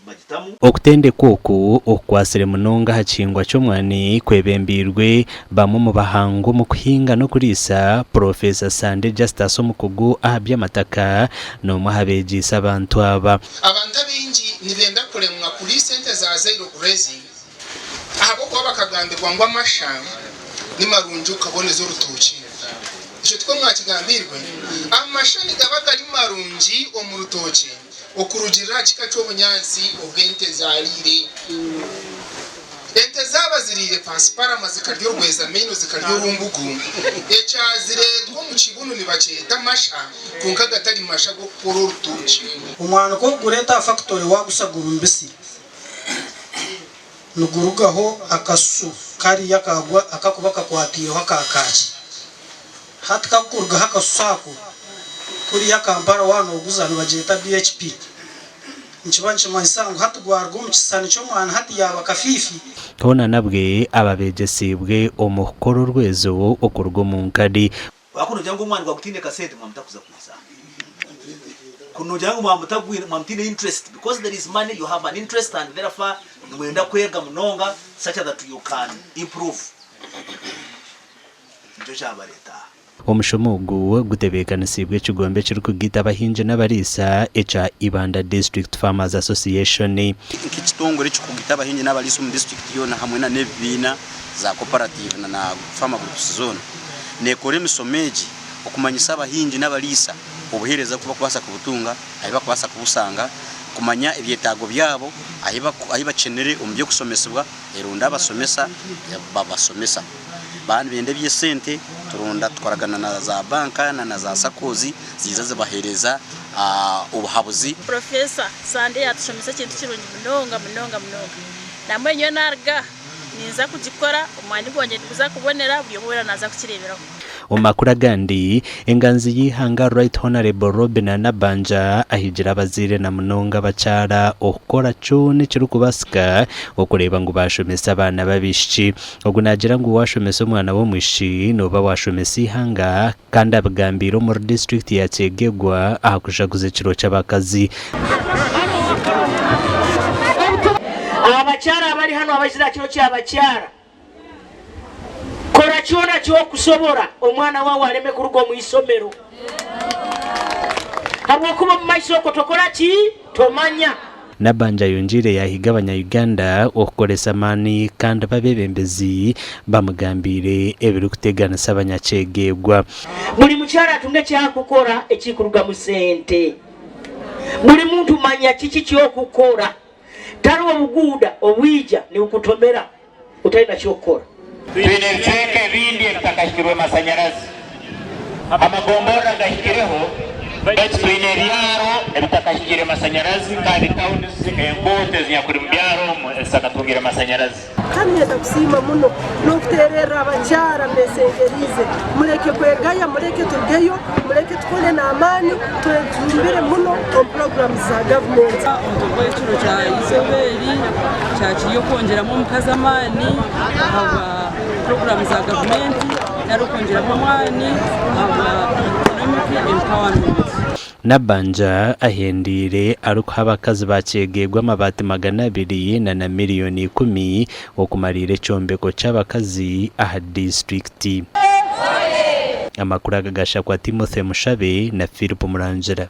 Bagitamu. Okutendekwa oku okukwatsire munonga aha kihingwa ky'omwani kwebembeirwe bamwe omu bahangu omu kuhinga n'okuriisa, Purofeesa Sande Justus omukugu aha by'amataka n'omwe aha beegyeise abantu aba. Abantu abaingi nibenda kuremwa kuriisa ente za zero grazing ahabw'okuba bakagambirwa ngu amasha ni marungi kukaboneza orutookye. Ekyo tikwo mwakigambiirwe? Amasha nigaba gari marungi omu rutookye Okurugiirira aha kika ky'obunyaatsi obu ente zaariire, ente zaaba ziriire pasiparama zikarya orwezamaino zikarya orumbugu, ekyazireetwa omu kibunu nibakyeta amasha kwonka gatari masha g'okukora orutookye. Omwani ku orikugureeta aha fakitori waagusa guri mubisi, nigurugaho akasusu kariya akakuba kakwataireho aka kaaki. Hati kakurugaho akasusu ako, kuriya Kampala waaba nooguza nibagyeta BHP. Nikiba nikimanyisa ngu hati gwaruga omu kisisani ky'omwani hati yaaba kafiifi. Hoona nabwe aba beegyesiibwe omu kukora orwezo okuruga omu nkari. Ku noogira ngu omwani gwawe gutaine kasente mwaba mutakuza kuza. Ku noogira ngu mwaba mutagwine mwaba mutaine interest because there is money you have an interest and therefore nimwenda kwega munonga such that you can improve. Nikyo kyabareeta aha. Omushomo ogu gutebeekanisiibwe ekigombe ekirikugaita abahingi n'abariisa ekya Ibanda District Farmers Association. Nk'ekitongore ekirikugaita abahingi n'abariisa omu disiturikiti yoona hamwe na n'ebibiina za cooperative na na farmer groups zoona, neekora emisomo egi okumanyisa abahingi n'abariisa obuheereza oku barikubaasa kubutunga, ahu barikubaasa kubusanga, kumanya ebyetaago byabo, ahu bakyenire omu by'okushomesibwa, eronda abashomesa babashomesa. Baaba nibenda eby'esente turonda tukoragana na za banka na za SACCOs ziiza zibaheereza obuhabuzi. Professor Sande yatushomesa ekintu kirungi munonga munonga munonga. Nambwenu nyowe naruga aha ninza kugikora omwani gwangye niguza kubonera buri omwe weena naza kukireberaho. Omu makuru agandi, enganzi y'eihanga Right Honourable Robinah Nabbanja ahigire abazaire na munonga abakyara okukora kyona ekirikubaasika okureeba ngu baashomesa abaana b'abaishiki. Ogu naagira ngu waashomesa omwana w'omwishiki nooba waashomesa eihanga kandi abigambiire omuri disiturikiti ya Kyegegwa aha kujaguza ekiro ky'abakazi. Abakyara abari hanu abaizire aha kiro ky'abakyara, kora kyona ky'okusobora omwana waawe areme kuruga omu isomero habwokuba omu maiso okwo tokora ki? Tomanya. Nabbanja ayongyeire yaahiga abanya-Uganda okukoresa amaani kandi babe abeebembezi bamugambiire ebirikuteganisa abanyakyegeegwa. Buri mukyara atunge eki arikukora ekirikurugamu sente. Buri muntu manya kiki ky'okukora. Tariho obuguuda obwija nibukutomera otarina ky'okukora. Twine ebicweka ebindi ebitakahikirwe masanyarazi. Amagomborora gahikireho baitu twine ebyaro ebitakahikire masanyarazi kandi towns enguuto ezinyakuri mu byaro omu ezitakatungire masanyarazi. Kandi niinyenda kusiima muno n'okuteererra abakyara mbeesengeriize, muleke kwegaya, muleke turugeyo, muleke tukole n'amaani, twejumbire muno omu puroguraamu za gavumenti. Omutwe gw'ekiro kya izooba eri kyakiri okwongyeramu omukazi amaani ahabwa puroguraamu za gavumenti nari okwongyeramu amaani ahabwa economic empowerment. Nabbanja ahendeire arikuha abakazi ba Kyegegwa amabaati 200 na na miriyoni ikumi okumariira ekyombeko ky'abakazi aha disiturikiti. Amakuru aga gashakwa Timothy Mushabe na Philip Murangira.